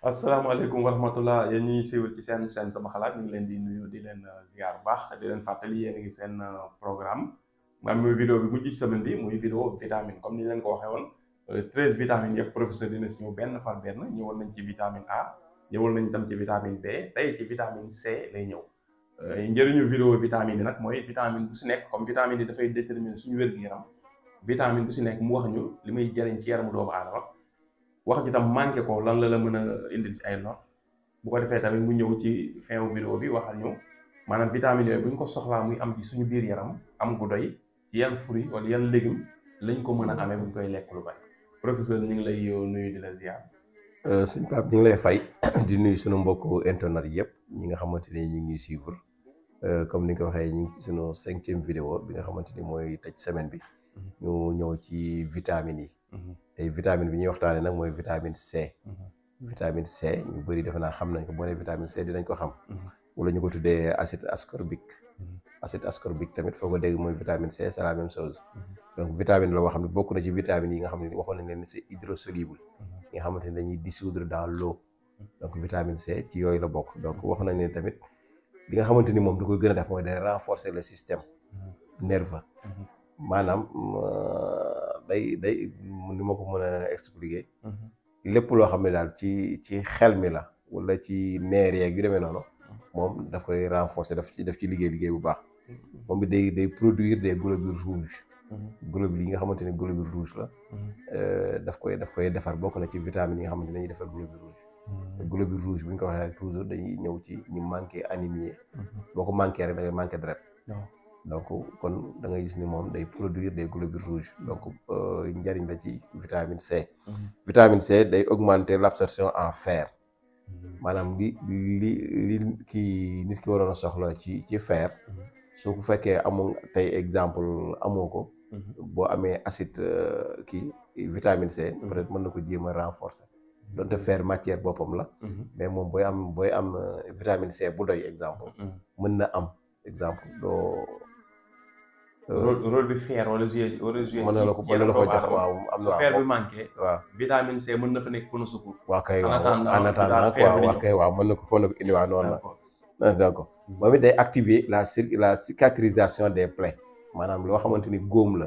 asalaamaaleykum wa rahmatullah yéen ñuy suivre ci seen chaîne sama xalaat ñu ngi leen di nuyu di leen ziar bu baax di leen fàttali yéen a ngi seen programme maanaam muy vidéo bi mujj ci semaine bi muy vidéo vitamine comme ni leen ko waxee woon 13 vitamines yëpp professeur dina si ñëw benn par benn ñëwoon nañ ci vitamine A ñëwoon nañ tam ci vitamine B tey ci vitamine C lay ñëw njëriñu vidéo vitamine yi nag mooy vitamine bu si nekk comme vitamine yi dafay déterminer suñu wér-gu-yaram vitamine bu si nekk mu wax ñu li muy jëriñ ci yaramu doomu aadama wax ji tam manqué ko lan la mën a indil ci ay lor bu ko defee tamit mu ñëw ci fin wu vidéo bi waxal ñu maanaam vitamines yooyu bu ñu ko soxlaa muy am ci suñu biir yaram am gu doy ci yan fruit wala yan légume lañ ko mën a amee bu ñu koy lekk lu bari professeur ñu ngi lay nuyu di la ziar. Sëñ Pape ñu ngi lay fay di nuyu suñu mbokku internet yëpp ñi nga xamante ni ñu ngi suivre comme ni nga ko waxee ñu ngi ci suñu 5e vidéo bi nga xamante ni mooy tëj semaine bi ñu ñëw ci vitamines yi. tey vitamine bi ñuy waxtaanee nag mooy vitamine C. vitamine C ñu bëri defe naa xam nañ ko boo nee vitamine C dinañ ko xam. wala ñu ko tuddee acide ascorbique. acide ascorbique tamit foo ko dégg mooy vitamine C c'est la même chose. donc vitamine la boo xam ne bokk na ci vitamines yi nga xam ne waxoon nañ leen c'est hydrosoluble. yi nga xamante ne dañuy dissoudre dans l'eau. donc vitamine C ci yooyu la bokk donc wax nañ ne tamit li nga xamante ni moom da koy gën a def mooy day renforcer le système nerveux. maanaam day ni ma ko mën a expliquer. lépp loo xam ne daal ci xel mi la wala ci neer yeeg yu demee noonu moom daf koy renforcer daf ci liggéey bu baax. moom bi day produire des globules rouges. globules yi nga xamante ni globule rouge la. daf koy defar bokk na ci vitamines yi nga xamante ne dañuy defar globule rouge. te globule rouge bu ñu ko waxee toujours dañuy ñëw ci ñu manqué anémie. boo ko manqué rek da ngay manqué deret. donc kon da ngay gis ni moom day produire des globules rouges donc njëriñ la ci vitamine C. vitamine C day augmenter l'absorption en fer. maanaam li kii nit ki waroon a soxla ci fer. soo ko fekkee amoo tey exemple amoo ko. boo amee acide kii vitamine C. peut-être mën na ko jéem a renforcer. donte fer matière boppam la. mais moom booy am vitamine C bu doy exemple. mën na am exemple doo. rôle bi fer wala joué mën na la ko jox waaw am na su fer bi manqué. waaw vitamine C mën na fa nekk pono secours. waaw kay waaw en attendant quoi waaw mën na ko indi waaw noonu la. d'accord moom it day activer la cicatrisation des plaies maanaam loo xamante ni góom la.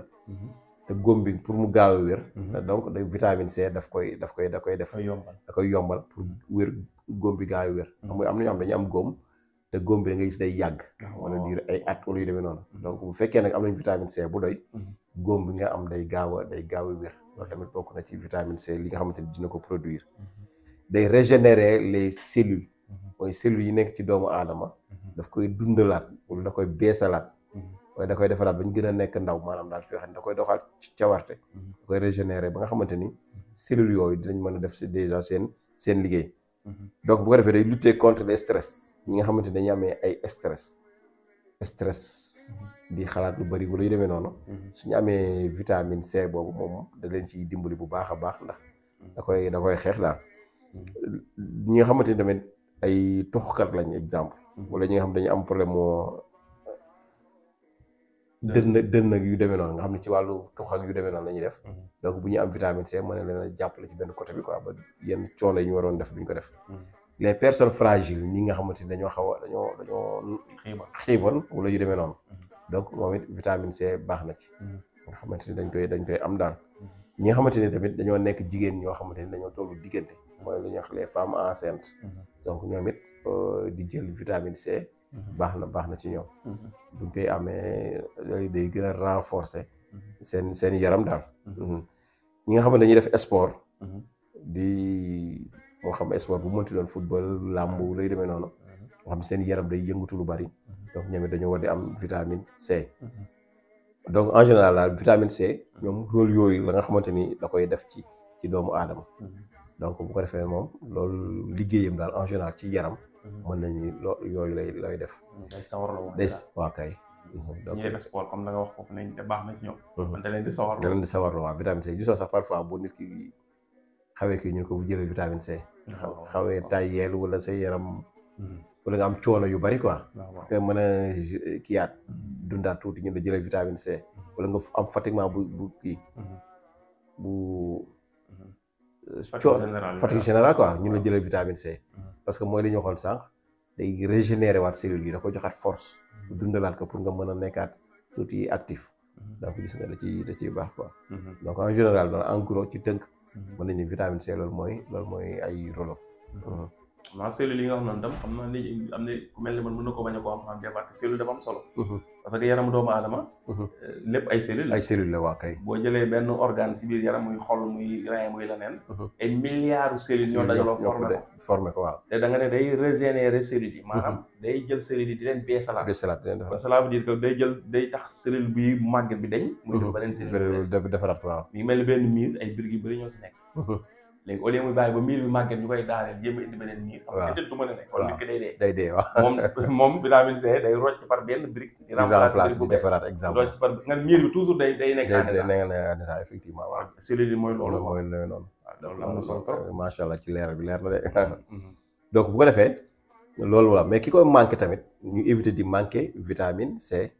te góom bi pour mu gaaw a wér. donc day vitamine C da koy def. da koy yombal pour wér góom bi gaaw a wér. xam nga am na ñoo xam dañu am góom. te góom bi da ngay gis day yàgg. wala diir ay at wala yu demee noonu. donc bu fekkee nag am nañ vitamine C bu doy. góom bi nga am day gaaw a wér. loolu tamit bokk na ci vitamine C li nga xamante ni dina ko produire. day régénérer les cellules. mooy cellules yi nekk ci doomu aadama. daf koy dundalaat wala da koy beesalaat. wala da koy defaraat ba ñu gën a nekk ndaw maanaam daal fi xam da koy doxaat ci cawarte. da koy régénérer ba nga xamante ni cellules yooyu dinañ mën a def si déjà seen liggéey. donc bu ko defee day lutter contre le stress. ñi nga xamante ne dañuy amee ay stress di xalaat lu bari wala yu demee noonu suñu amee vitamine C boobu moom da leen ciy dimbali bu baax a baax ndax da koy xeex daal. ñi nga xamante ni tamit ay tuxkat lañ exemple wala ñi nga xam dañu am problème moo dënn ak yu demee noonu nga xam ne ci wàllu tux ak yu demee noonu la ñuy def. donc bu ñuy am vitamine C mën na leen a jàppale ci benn côté bi quoi ba yenn coono yi ñu waroon def duñ ko def. les personnes fragiles ñi nga xamante ni dañoo dañoo xiiboon wala yu demee noonu. donc moom it vitamine C baax na ci. nga xamante ni dañ koy am daal. ñi nga xamante ni tamit dañoo nekk jigéen ñoo xamante ni dañoo tollu diggante. mooy lu ñuy wax les femmes enceintes. donc ñoom it di jël vitamine C. baax na ci ñoom. buñ koy amee yooyu day gën a renforcer. seen yaram daal. ñi nga xam ne dañuy def sport. moo xam sport bu mënti doon football làmb lay demee noonu. nga xam ne seen yaram day yëngatu lu bari. donc ñoom it dañoo war di am vitamine C. donc en général daal vitamine C ñoom rôle yooyu la nga xamante ni da koy def ci doomu aadama. donc bu ko defee moom loolu liggéeyam daal en général ci yaram. mën nañu yooyu lay def. day sawarloo moom waa kay. donc ñi def sport comme da nga wax foofu nañ baax na ci ñoom. man da leen di sawarloo waaw vitamine C gisoo sax parfois bu nit ki xawee kii ñu ko bu jëlee vitamine C. xawee tàyyeel wala sa yaram. wala nga am coono yu bari quoi. nga mën a kiyaat dundaat tuuti ñu la jëlee vitamine C. wala nga am fatiguement bu kii bu fatigue générale quoi ñu la jëlee vitamine C. parce que mooy li ñu waxoon sànq day régénérer waat cellules yi da ko joxaat force dundalaat ko pour nga mën a nekkaat tuuti actif donc gis nga da ciy baax quoi. donc en général daal en gros ci tënk mën nañu vitamine C loolu mooy ay rôle. waaw cellules yi nga xam noonu tam xam naa ni am na ku mel ni man mën na ko bañ a ko am des fois te cellule dafa am solo. parce que yaramu doomu aadama. lépp ay cellules la waa kay. boo jëlee benn organe si biir yaram muy xol muy rein muy leneen. ay milliards cellules ñoo dajaloo formé ko waaw. te da nga ne day régénérer cellules yi. maanaam day jël cellules yi di leen beesalaat. cela veut dire que day tax cellule bi màgget bi dañ. muy def beneen cellule defaraat waaw. mi ngi mel ni benn miir ay briques yu bëri ñoo si nekk. léegi au lieu muy bàyyi ba miir bi màgget ñu koy daaneel jéem a indi beneen miir. waaw xam nga du mën a nekk. kon nit ki day dee. day dee waaw. moom vitamine C day rocc par benn brique. di remplacer di defaraat exemple rocc par nga miir bi toujours day nekk. day effectivement waaw. cellules yi mooy loolu. mooy noonu. waaw loolu am na solo trop. macha allah ci leer bi leer na de. donc bu ko defee loolu la mais ki koy manqué tamit ñu éviter di manqué vitamine C.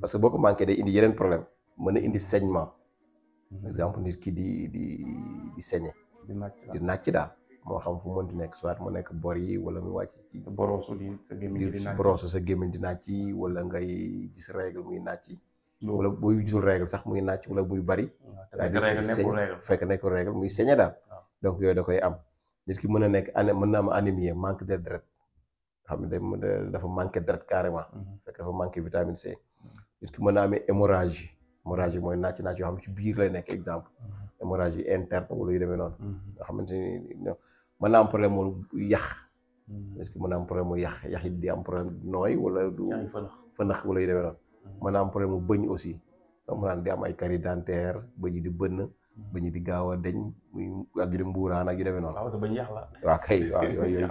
parce que boo ko manqué day indi yeneen problème mën a indi saignement. par exemple nit ki di saigner. di nàcc daal moo xam fu mënti nekk soit mu nekk bor yi wala mu wàcc ci boroosu sa gémmiñ di nàcc boroosu sa gémmiñ di nàcc wala ngay gis règle muy nàcc wala booy gisul règle sax muy nàcc wala muy bari fekk nekkul règle muy saigner daal donc yooyu da koy am nit ki mën a nekk mën na am anémie manque de deret xam ne dafa manqué deret carrément fekk dafa manqué vitamine C nit ki mën na amee hémorragie mooy nàcc yoo xam ne ci biir lay nekk exemple hémorragie interne wala yu demee noonu nga xamante ni mën na am problème mu yax est-ce que mën na am problème mu yax yi di am problème nooy wala du fënax wala yu demee noonu mën na am problème mu bëñ aussi donc mën di am ay carie dentaire bëñ yi di bënn bëñ yi di gaaw a deñ muy ak yu di mbuuraan ak yu demee noonu parce que bëñ yax la waaw kay waaw yooyu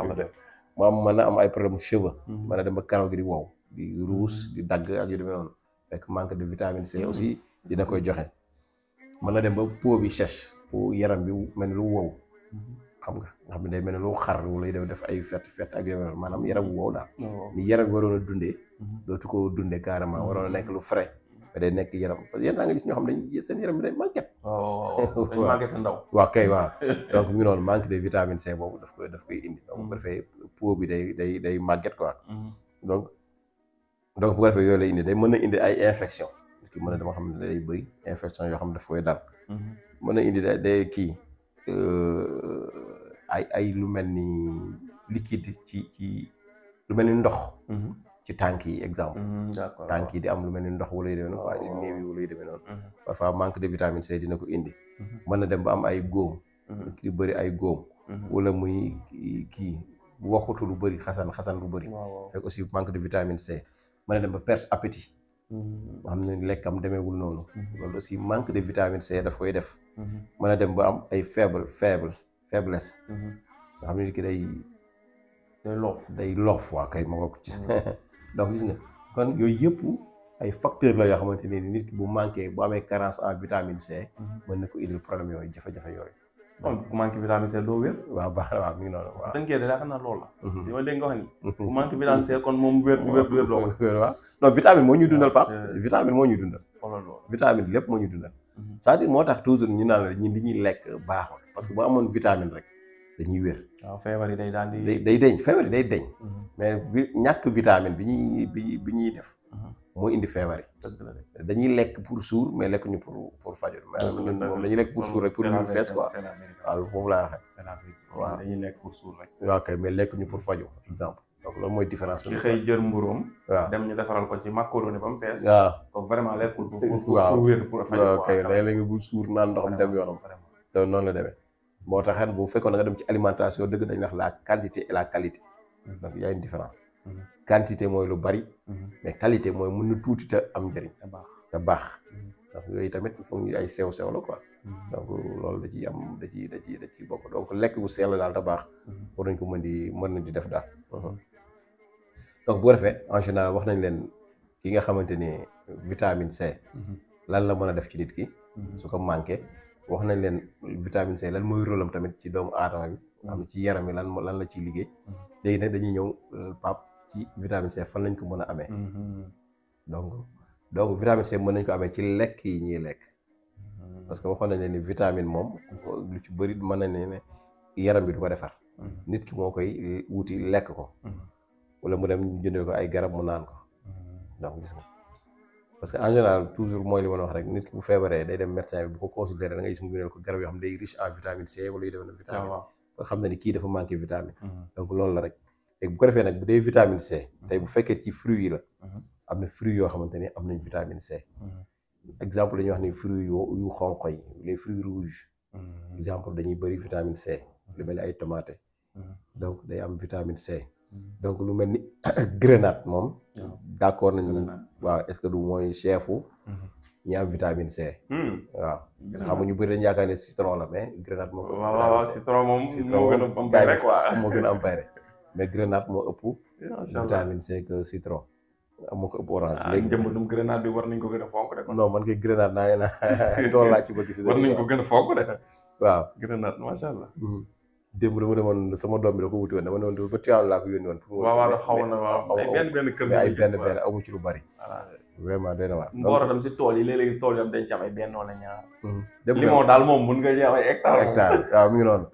mën na am ay problème mu cheveux mën na dem ba karaw gi di wow di ruus di dagg ak yu demee noonu fekk manque de vitamine C aussi dina koy joxe mën na dem ba peau bi sèche peau yaram bi mel ni lu wow xam nga xam ne day mel ni lu xar wala def ay fett ak yooyu maanaam yaram bu wow daal ni yaram bi waroon a dundee dootu ko dundee carrément waroon a nekk lu frais mais day nekk yaram parce que yéen nga gis ñoo xam ne seen yaram bi day màgget dañ màgget ndaw waaw kay waaw donc mu ngi noonu manque de vitamine C boobu daf koy indi donc bu ko defee peau bi day màgget quoi donc bu ko defee yooyu lay indi day mën a indi ay infection ki mën a dama xam ne day bëri infection yoo xam ne daf koy dal mën a indi day kii ay lu mel ni liquide ci lu mel ni ndox ci tànk yi exemple tànk yi di am lu mel ni ndox wala yu demee noonu waaye di néew yi wala yu demee noonu parfois manque de vitamine C dina ko indi mën na dem ba am ay góom ki di bëri ay góom wala muy kii waxutu lu bëri xasan lu bëri fekk aussi manque de vitamine C mën na dem ba perte appétit nga xam ne lekkam demeewul noonu loolu aussi manque de vitamine C daf koy def mën a dem ba am ay faiblesse nga xam ne nit ki day loof waa kay ma ko ci donc gis nga kon yooyu yëpp ay facteur la yoo xamante ne nit ki bu manqué bu amee carence en vitamine C mën na ko indil problème yooyu jafe-jafe yooyu donc ku manqué vitamine C doo wér waaw baax na waaw mi ngi noonu waaw tënkee da xam naa loolu la li ma dégg nga wax ni ku manqué vitamine C kon moom wér loo ko waaw non vitamine moo ñuy dundal Pape vitamine moo ñuy dundal vitamine lépp moo ñuy dundal c'est-à-dire moo tax toujours ñu naan la ñun li ñuy lekk baaxul parce que bu amoon vitamine rek dañuy wér waaw feebar yi day daal di day deñ feebar yi day deñ mais ñàkk vitamine bi ñuy def moo indi feebar yi dañuy lekk pour suur mais lekk ñu pour fajul mais moom dañuy lekk pour suur rek pour ñu fees quoi waaw foofu laa waxee waaw dañuy lekk pour suur rek waaw kay mais lekk ñu pour faju exemple donc loolu mooy différence bi ki xëy jër mburóom waaw dem ñu defaral ko ci macaroni ba mu fees waaw donc vraiment lekkul waaw wér pour faju waaw kay léeg-léeg nga bu suur naan ndoxam dem yoonam donc noonu la demee moo tax bu fekkoon nga dem ci alimentation dëgg dañ wax la quantité et la qualité donc y a une différence quantité mooy lu bari mais qualité mooy mën na tuuti te am njëriñ te baax donc yooyu tamit foog ñu ay sew la quoi donc loolu da ciy am da ciy bokk donc lekk bu sell daal te baax war nañ ko mën nañ di def daal donc bu ko defee en général wax nañ leen ki nga xamante ni vitamine C lan la mën a def ci nit ki su ko manqué wax nañ leen vitamine C lan mooy rôle am tamit ci doomu aadama bi xam ci yaram yi lan la ciy liggéey léegi nag dañuy ñëw Pape ci vitamine C fan lañ ko mën a amee donc vitamine C mën nañ ko amee ci lekk yi ñuy lekk parce que waxoon nañ ne ni vitamine moom lu ci bëri mën nañ ne yaram bi du ko defar. nit ki moo koy wuti lekk ko. wala mu dem jëndee ko ay garab mu naan ko. donc gis nga parce que en général toujours mooy li ma wax rek nit ki bu feebaree day dem médecin bi bu ko considéré da ngay gis mu bindal ko garab yoo xam ne day riche en vitamine C wala yu demee na vitamine. nga xam ne ni kii dafa manqué vitamine. donc loolu la rek léegi bu ko defee nag bu dee vitamine C. tey bu fekkee ci fruits yi la. am na fruits yoo xamante ni am nañ vitamine C. exemple dañuy wax ni fruits yu xonq yi les fruits rouges. exemple dañuy bëri vitamine C. lu mel ni ay tomate. donc day am vitamine C. donc lu mel ni grenade moom. d'accord nañu waaw est-ce que du mooy chefu. ñi am vitamine C. waaw xam nga ñu bëri dañu yaakaar ne citron la mais grenade moom. waaw citron moom moo gën a am bay rek quoi moo gën a am bay rek mais grenade moo ëpp. vitamine C que citron. moo ko ëpp orange. léegi njëmbatum grenade bi war nañ ko gën a fonk de. non man kay grenade naa tool laa ci bëgg fi. war nañ ko gën a fonk de. waaw grenade macha allah. démb dama demoon sama doom bi da ko wuti woon dama ne woon ba Tivaouane laa ko yónni woon. waaw xaw na waaw ay benn kër ay benn amu ci lu bari. vraiment doy na waar. Mboor dem si tool yi léeg-léeg tool yi dañ ci am ay benn wala ñaar. limon daal moom mun nga jeex ay hectare waaw mi ngi noonu.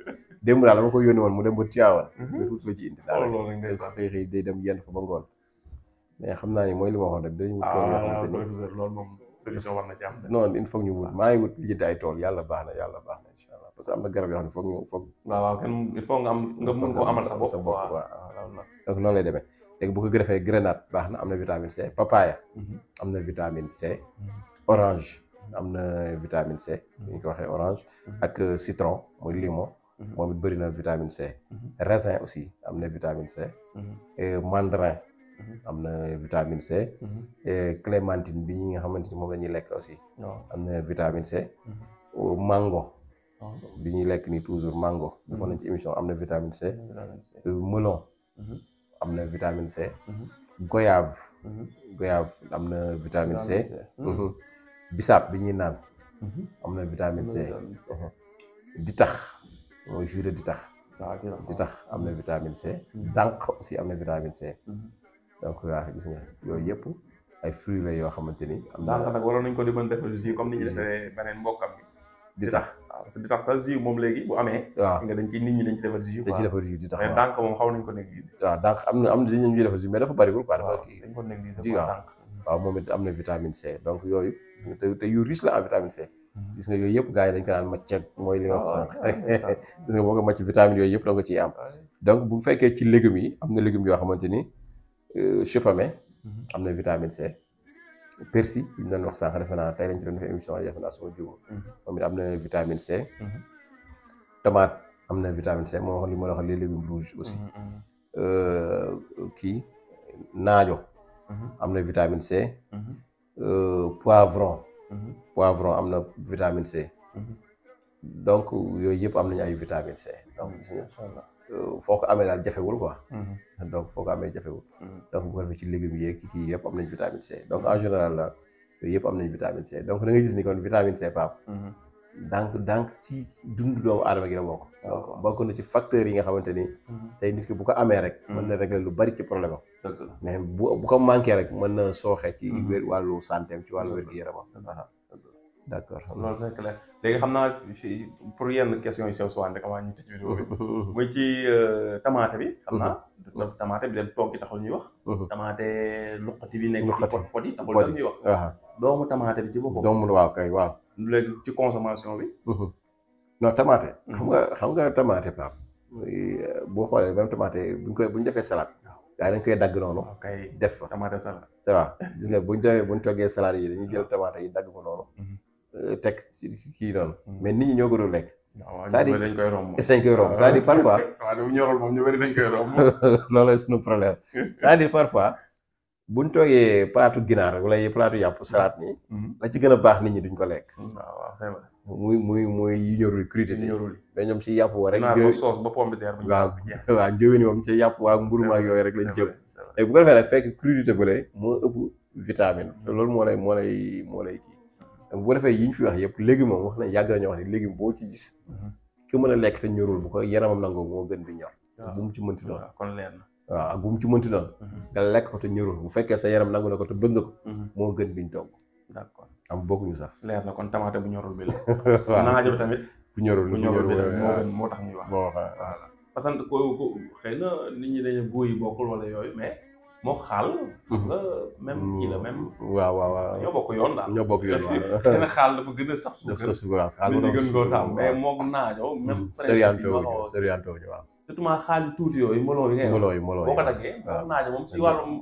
démb daal dama ko yónni woon mu dem ba Tivaouane. nga tuuti la ci indi. daal loolu ngay sax xëy day dem yenn fa ba ngoon. mais xam naa ni mooy li ma waxoon rek dañu wut tool yoo xamante ni loolu moom solution war na ci am. non il faut ñu wut maa ngi wut lijjanti ay tool yàlla baax na incha allah parce que am na garab yoo xam ne foog. waaw kenn il faut nga mun ko amal sa bopp. waaw donc noonu lay demee léegi bu ko defee grenade baax na am na vitamine C papaya. am na vitamine C. orange am na vitamine C. ni ñu ko waxee orange. ak citron mooy limon. moom it bëri na vitamine C. raisin aussi am na vitamine C. mandarin. am na vitamine C. clémentine bi ñi nga xamante ni moom la ñuy lekk aussi. am na vitamine C. mango. bi ñuy lekk ni toujours mango. defoon nañ ci émission am na vitamine C. melon. am na vitamine C. goyave. goyave am na vitamine C. bisaab bi ñuy naan. am na vitamine C. ditax mooy jus de ditax. ditax am na vitamine C. dànq aussi am na vitamine C. donc waaw gis nga yooyu yëpp ay fruits la yoo xamante ni. am na nag waroon nañ ko di mën defal jus comme ni ñu defee beneen mbokkam bi. di tax waaw parce que di tax sa jus moom léegi bu amee. waaw nga dañ ci nit ñi dañ ci defal jus. dañ ci defal jus di tax mais dànk moom xaw nañ ko négliger. waaw dànk am na dañ ñuy defal jus mais dafa bariwul quoi. dafa kii dañ ko négliger di waaw moom it am na vitamine C donc yooyu gis nga te yu riche la en vitamine C. gis nga yooyu yëpp gars yi dañ ko naan macc mooy li nga wax sànq. gis nga boo ko macc vitamine yooyu yëpp da nga ciy am. donc bu fekkee ci légumes yi am na légumes yoo xamante ni chou pommé am na vitamine C. persil bi ñu doon wax sànq defe naa tey lañ ci doon defee émission yi defe naa suma jiwu moom it am na vitamine C. tomate am na vitamine C moo wax li ma la wax les légumes rouges aussi. kii naajo am na vitamine C. poivron. poivron am na vitamine C. donc yooyu yëpp am nañu ay vitamine C donc gis nga foo ko amee daal jafewul quoi. donc foo ko amee jafewul. donc bu ko defee ci légumes yeeg ci kii yëpp am nañ vitamine C donc en général la yooyu yëpp am nañ vitamine C donc da ngay gis ni kon vitamine C Pape. donc ci dundu doomu aadama gi la bokk. donc bokk na ci facteurs yi nga xamante ni. tey nit ki bu ko amee rek. mën na régler lu bari ci problème am. mais bu ko manqué rek mën na sooxee ci wàllu santé ci wàllu wér-gu-yaramam. d'accord loolu c'est clair léegi xam naa pour yenn questions yi sew suwaan rek avant ñu tëj vidéo bi muy ci tamaate bi xam naa tamaate bi leen toog gi taxul ñuy wax tamaate luqati bi nekk ci pot yi taxul tam ñuy wax doomu tamaate bi ci boppam doomu waaw kay waaw léegi ci consommation bi non tamaate xam nga tamaate Pape boo xoolee même tamaate bu ñu defee salade gaa dañ koy dagg noonu def fa tamaate salade waaw gis nga buñ toggee salade yi dañuy jël tamaate yi dagg ko noonu teg ci kii noonu mais nit ñi ñoo ko dul lekk. c'est-à-dire dañ koy romb. c'est-à-dire parfois. waaw dañu ñorul moom ñu bëri dañ koy romb. loolu suñu problème c'est-à-dire parfois buñ toogee palaatu ginaar wala palaatu yàpp salade nii. la ci gën a baax nit ñi duñ ko lekk. waaw c'est vrai. muy yu ñorul crudité. mais ñoom ci yàpp wa rek. ginaar soos ba pomme de terre. waaw njëwéni moom ci yàpp waa mburu ak yooyu rek lañ jëm. léegi bu ko defee nag fekk crudité bële moo ëpp vitamine te loolu moo lay kii. bu ko defee yi ñu fi wax yëpp légume moom wax na yàgg nañoo wax ne légume boo ci gis ki mën a lekk te ñorul bu ko yaramam nangoo moo gën bi ñor bu mu ci mënti doon kon leer na waaw ak bu mu ci mënti doon nga lekk ko te ñorul bu fekkee sa yaram nangu na ko te bëgg nga ko moo gën biñ togg d'accord am bokkuñu sax. leer na kon tamaate bu ñorul bi la. waaw naajo bi tamit. bu ñorul bi la moo tax ñuy wax. voilà parce que ko xëy na nit ñi dañu góoy yi bokkul wala yooyu mais moo xaal. nga même kii la même. waaw ñoo bokk yoon daal. ñoo bokk yoon waaw. xëy na xaal dafa gën a saf suukar. dafa saf suukar xaal nit ñi gën koo taam mais moom naajo. même sorianto wuñu waaw. surtout maa xaal yu tuuti yooyu meloo yi ngay wax. meloo yi boo ko daggee moom naajo moom ci wàllum.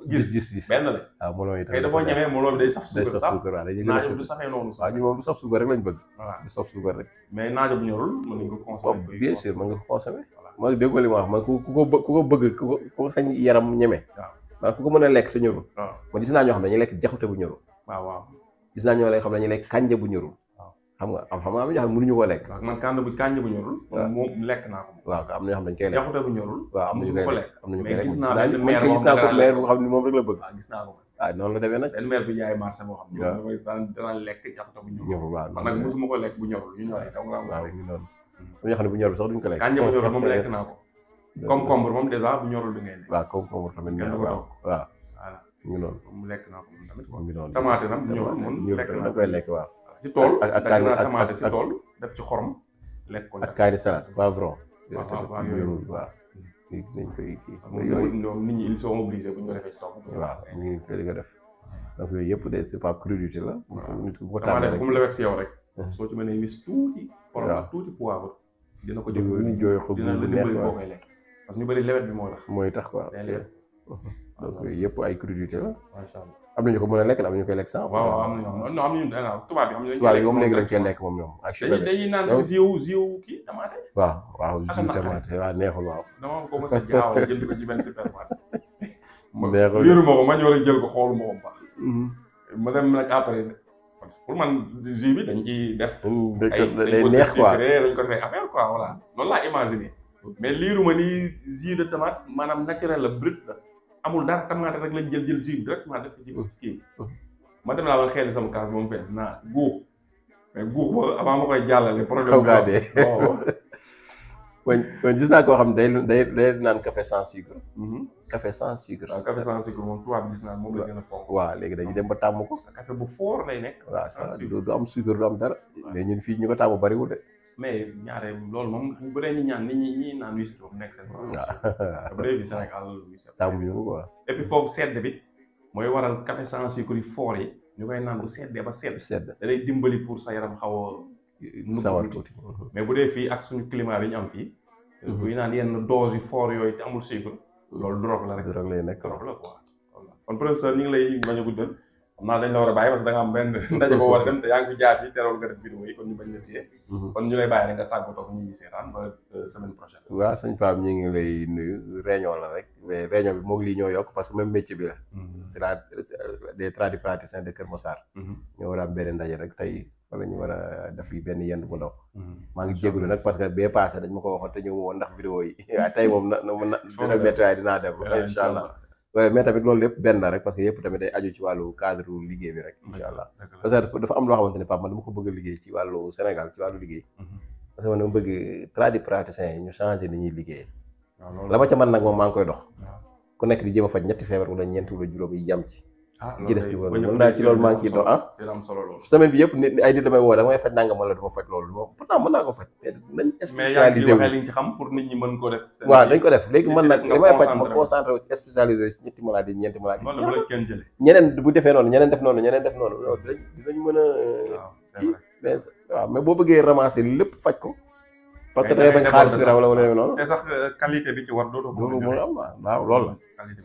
gis benn la. waaw meloo yi tamit dafa ñemee meloo bi day saf suukar waaw dañuy naajo du safee noonu. waaw ñu moom du saf suukar rek lañ bëgg. voilà du saf suukar rek. mais naajo bu ñorul mën nañ ko consommer. bien sûr mën nga ko consommer. ma déggoo li ma wax man ku ko bëgg ku ko sañ yaram ñeme. waaw ku ko mën a lekk te ñorul. waaw man gis naa ñoo xam ne dañuy lekk jaxute bu ñorul. waaw gis naa ñoo xam ne dañuy lekk kànja bu ñorul. xam nga am ñoo xam ne mënuñu koo lekk. waaw man kànja bu ñorul. moom lekk naa ko. waaw am na ñoo xam ne dañ koy lekk. jaxute bu ñorul. waaw am na ñu koy lekk am na ñu koy lekk mais gis naa benn man gis naa ko maire boo xam ne moom rek la bëgg. waaw gis naa ko. waaw noonu la demee nag. benn maire bi jaay marché boo xam ne. waaw mooy danaa lekk jaxute bu ñorul waaw man nag mosuma ko lekk bu ñorul yu ñoree daw nga am. waaw ñu noonu am ñoo xam ne bu ñorul sax duñ ko lekk. kànja bu ñorul moom lekk naa ko. concombre moom déjà bu ñorul du ngay lekk. waaw concombre tamit neex waaw voilà ñu noonu mu lekk naa ko moom tamit. moom mi noonu tamaate nag bu ñorul moom lekk naa da koy lekk waaw. si tool ak dagg naa tamaate si tool def ci xorom lekk ko ak kaani salade poivron. waaw yooyu waaw dañ koy kii. yooyu ñoom nit ñi ils sont obligés bu ñu ko defee ci tool. waaw ñu ngi koy def donc yooyu yëpp de c'est pas crudité la. nit ku ko tamaate rek bu mu lewet si yow rek. soo ci mënee wis tuuti. xorom ak tuuti poivre. dina ko jooy xob dina la dimbali boo koy lekk. parce que ñu bëri lewet bi moo tax. mooy tax quoi. donc yooyu yëpp ay crudité la. macha allah am na ñu ko mën a lekk am na ñu koy lekk sax. waaw am na ñoo am nañu tubaab yi am nañu. tubaab yi moom léegi dañ koy lekk moom ñoom. ak sucre dañuy naan si jiw kii tamaate. waaw jiw tamaate waaw neexul waaw. dama ko mos a jaawale jënd ko ci benn supermarché. neexul liiru ma ko ma ñëw rek jël ko xoolu ma ko baax. ma dem nag après pour man jus bi dañ ciy def. day neex quoi dañ ko defee affaire quoi voilà loolu laa imaginer. mais liiru ma ni jus de tomate maanaam naturel la brut la. amul dara tamaate rek lañ jël jus bi directement def ko ci kii ma dem laa woon xel sama kaas ba mu fees naa guux mais guux ba avant ma koy jàllale problème xaw ngaa dee man gis naa koo xam day naan café sans sucre. café sans sucre. waaw café sans sucre moom tubaab gis naa moom la gën a fonk. waaw léegi dañuy dem ba tàmm ko. café bu fort lay nekk. waaw ça du am sucre du am dara. mais ñun fii ñu ko tàmm bariwul de. mais ñaare loolu moom bu dee ñu ñaan nit ñi naan whisky moom nekk seen. waaw bu dee fii Sénégal whisky. tàmmuñu ko quoi. et puis foofu sedd bi mooy waral café sans sucre yi fort yi ñu koy naan bu seddee ba sedd. da lay dimbali pour sa yaram xaw a. sawar tuuti mais bu dee fii ak suñu climat bi ñu am fii. buy naan yenn dose yu fort yooyu te amul sucre. loolu drogue la rek. drogue lay nekk drogue la quoi. kon professeur ñu ngi lay bañ a guddal xam naa dañ la war a bàyyi parce que da nga am benn ndaje boo war a dem te yaa ngi fi jaar fii terool nga def vidéo yi kon ñu bañ la téye. kon ñu lay bàyyi rek nga tàggatoo ak ñi ñuy seetaan ba semaine prochaine. waaw sëñ Pape ñu ngi lay nuyu réunion la rek mais réunion bi moom lii ñoo yokk parce que même métier bi la. c'est la des tradipraticiens de Kër Massar. ñoo war a am benn ndaje rek tey wala ñu war a def yi benn yenn bu ndaw. maa ngi jégalu nag parce que bee passé dañ ma ko waxoon te ñëw woon ndax vidéo yi waaye tey moom dina bett waaye dinaa dem incha allah. mais tamit loolu lépp benn la rek parce que yëpp tamit day aju ci wàllu cadre liggéey bi rek incha allah parce que dafa am loo xamante ne Pape man dama ko bëgg a liggéey ci wàllu Sénégal ci wàllu liggéey parce que man dama bëgg tradipraticiens yi ñu changé ni ñuy liggéey la ma ca man nag moom maa ngi koy dox ku nekk di jéem a faj ñetti feebar wala ñeenti wala juróom yi jam ci ci des ñu mën naa ci loolu maa ngi ciy dox semaine bi yëpp nit ay nit damay woo da may faj nangam wala dama faj loolu moom pourtant mën naa ko faj nañ spécialisé wu li nga ci xam pour nit ñi mën ko def waaw dañ ko def léegi man nag li may faj ma concentré wu ci spécialisé wu ci ñetti maladie ñeenti maladie ñeneen bu defee noonu ñeneen def noonu ñeneen def noonu dinañ mën a waaw mais boo bëggee ramasser lépp faj ko parce que da ngay bañ xaalis bi raw la wala noonu te sax qualité bi ci war doo ko mën a am waaw loolu la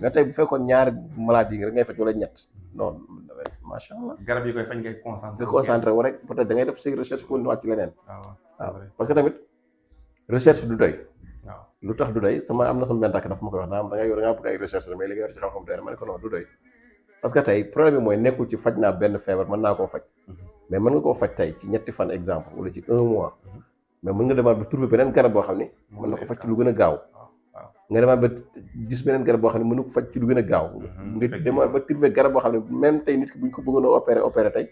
nga tey bu fekkoon ñaari maladie yi rek ngay faj wala ñett non macha allah garab yi koy fañ ngay concentré wu rek peut-être da ngay def say recherche ko waat ci leneen waaw parce que tamit recherche du doy waaw lu tax du doy sama am na sama benn rakk dafa ma koy wax naa da nga bëgg ay recherche mais li nga yor ci xam-xam doy na ma ne ko non du doy parce que tey problème bi mooy nekkul ci faj naa benn feebar mën naa koo faj mais mën nga koo faj tey ci ñetti fan exemple wala ci 1 mois mais mën nga demaat ba trouver beneen garab boo xam ne mën na ko faj ci lu gën a gaaw nga demaat ba gis beneen garab boo xam ne mën na ko faj ci lu gën a gaaw nga demaat ba trouver garab boo xam ne même tey nit ki buñ ko bëggoon a opéré tey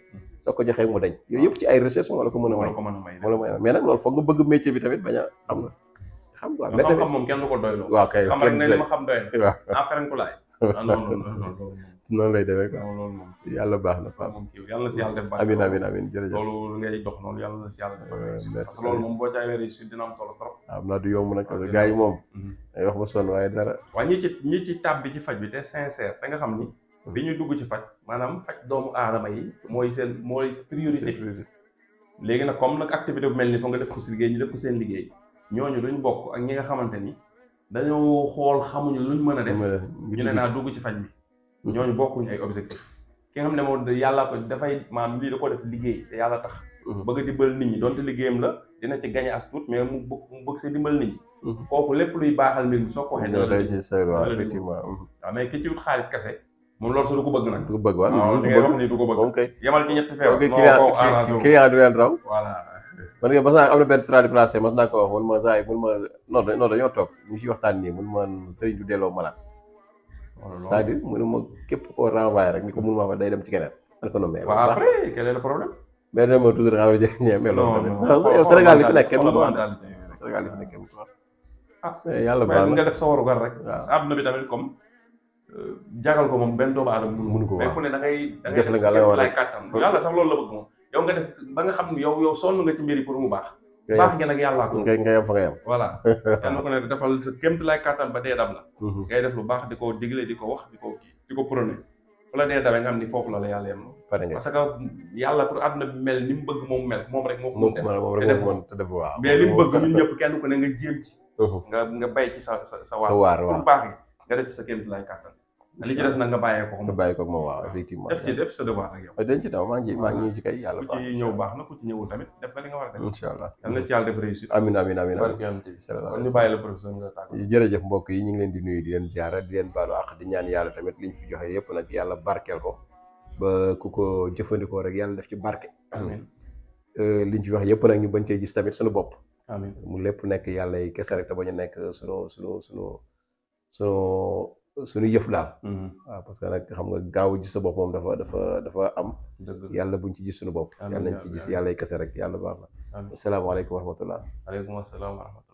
soo ko joxee mu dañ yooyu yëpp ci ay recherche moo la ko mën a may mais nag loolu foog nga bëgg métier bi tamit bañ a xam nga xam quoi xam moom kenn du ko doy loo waaw kay xam rek ne li ma xam doy na en ferenkulaay ah non non non loolu moom. noonu lay demee quoi. non loolu moom. yàlla baax na Pape. moom kii yàlla na si yàlla def barke. amiin amiin amiin jërëjëf. loolu ngay dox noonu yàlla na si yàlla def merci parce que loolu moom boo jaayee réussite dina am solo trop. waaw am naa du yomb nag parce que gars yi moom. day wax ba sonn waaye dara. waaye ñi ci tàbbi ci faj bi te sincère te nga xam ni. bi ñu dugg ci faj maanaam faj doomu aadama yi mooy priorité. léegi nag comme nag activité bu mel ni fa nga def ko si liggéey ñu def ko seen liggéey ñooñu duñ bokk ak ñi nga xamante ni dañoo xool xamuñu luñ mën a def ñu ne naa dugg ci faj bi ñooñu bokkuñu ay objectif ki nga xam ne moom yàlla ko dafay maam lii da ko def liggéey te yàlla tax bëgg a dimbal nit ñi donte liggéeyam la dina ci gagné as tuut mais mu bëgg see dimbal nit ñi kooku lépp luy baaxal mbir mi soo ko waxee effectivement waaw mais ki ci wut xaalis kese moom loolu su du ko bëgg nag du ko bëgg waaw li ngay wax ni du ko bëgg moom kay yemal ci ñetti feebar client du leen raw voilà man nga mas naa am na benn tradiprancé mas naa ko wax mun ma saa yi mun ma non dañoo toog ñu ci waxtaan nii mun ma sëriñ du delloo malade c'est-à-dire mënu ma képp koo renvoyé rek ni ko mun ma fa day dem ci keneen man ko no mais waaw après quel est le problème mais dama toujours xam ne jëñee mais loolu yow Sénégal li fi nekk kenn ko Sénégal li fi nekk kenn ko yàlla baax na nga def sa warugar rek àdduna bi tamit comme jagal ko moom benn doomu aadama mënu ko mais ku ne da ngay def sa lay kàttan yàlla sax loolu la bëgg moom yow nga def ba nga xam ne yow sonn nga ci mbir yi pour mu baax baax nga nag yàllaa ko nga yem fa nga yem voilà kenn ku ne defal sa kémt lay kàttan ba dee dab la ngay def lu baax di ko digle di ko wax di ko prôné fu la dee dabee nga xam ni foofu la yàlla yem parce que yàlla pour àdduna bi mel ni mu bëgg moom mel moom rek moo ko def waaw mais li mu bëgg ñun ñëpp kenn ku ne nga jéem ci nga bay ci sa waar pour baax gi nga def ci sa kémt lay kàttan li ci des nag nga bàyyee ko moom waaw effectivement def sa devoir ak yow dañ ci daw maa ngi ci kay yàlla ku ci ñëw baax na ku ci ñëwul tamit def nga li nga war a def incha allah yal na ci yàlla def réussite amiin amiin kon ñu bàyyi la professeur nga tàgg jërëjëf mbokk yi ñu ngi leen di nuyu di leen ziara di leen baalu àq di ñaan yàlla tamit liñ fi joxe yëpp nag yàlla barkeel ko ba ku ko jëfandikoo rek yàlla def ci barke amiin liñ fi wax yëpp nag ñu bañ cee gis tamit suñu bopp amiin mu lépp nekk yàlla yi kese rek te bañ a nekk suñu yëf daal waaw parce que nag xam nga gaaw gis sa bopp moom dafa am yàlla buñ ci gis suñu bopp yàlla nañ ci gis yàlla yi kese rek yàlla baax na asalaamaaleykum wa rahmatullah aleykum asalaam wa rahmatullah